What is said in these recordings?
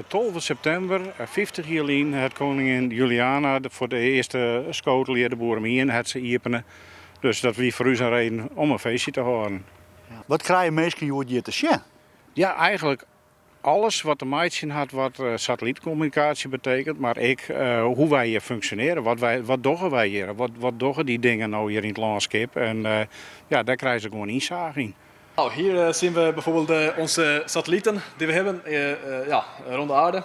12 septimber, 50 jier lyn, hat koningin Juliana foar de earste skotel hjir de Boerum ien hat se iepene. Dus dat wie foar ús in reden om in feestje te hâlden. Wat krije minsken hjoed hjir te sjen? Ja, eigentlik alles wat te meitsjen hat wat satellytkommunikaasje betekent, mar ek hoe wy hjir funksjonearje. Wat, wy, wat dogge wy hjir? Wat, wat dogge dy dingen no hjir yn it lânskip? En ja, dêr krije se gewoan ynsaach yn. Nou, hier eh, zien we bijvoorbeeld eh, onze satellieten die we hebben eh, ja, rond de aarde.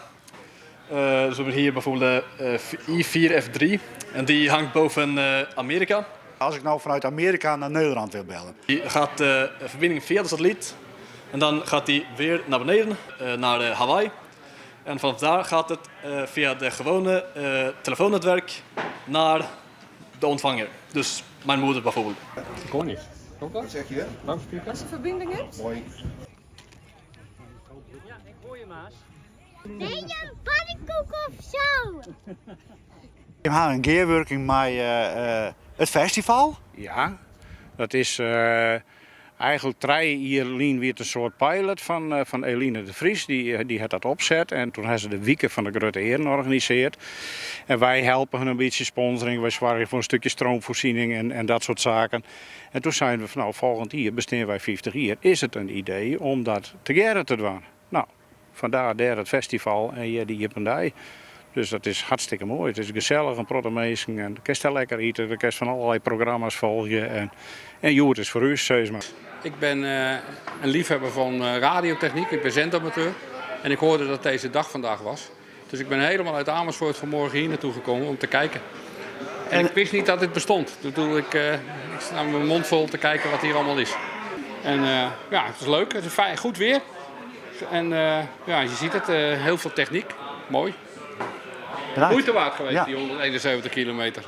Dus we hebben hier bijvoorbeeld de I4F3 en die hangt boven Amerika. As ik no fanút Amearika nei Nederlân wil belje. Die gaat de verbinding via de satelliet en dan gaat die weer naar beneden, naar Hawaii. En vanaf daar gaat het via de gewone telefoonnetwerk naar de ontvanger. Dus mijn moeder bijvoorbeeld. Ik hoor niks. Klopt dat? Wat zeg je? Loudspeaker? Als je verbinding hebt? Mooi. Ben je een pannenkoek of zo? We ha in gearwurking mei it festival. Ja, dat is eigentlik 3 jier lyn wie it in soart pilot fan Eline de Vries. Dy hat dat opset en doe ha se de Wike fan de Grutte Earen organisearre. En wy helpe harren in bytsje sponsoring, wy soargje foar in stikje stroomfoarsjenning en dat soart saken. En doe seinen we fan no, folgjend jier besteane wy 50 jier, is it in idee om dat tegearre te dwaan? No, fandêr dêr it festival en hjir de iepen dei. Dus dat is hartstikke moai. It is gesellich, in protte minsken en kinst dêr lekker ite, do kinst fan allerlei programma's folgje en hjoed is foar ús, sis mar. Ik ben een liefhebber van radiotechniek, ik ben zendamateur. En ik hoorde dat deze dag vandaag was. Dus ik ben helemaal uit Amersfoort vanmorgen hier naartoe gekomen om te kijken. En ik wist niet dat dit bestond. Toen ik, ik sta met mijn mond vol te kijken wat hier allemaal is. En ja, het is leuk. Het is fijn, goed weer. En ja, je ziet het, heel veel techniek. Mooi. Bedankt. Moeite waard geweest, Ja. die 171 kilometer.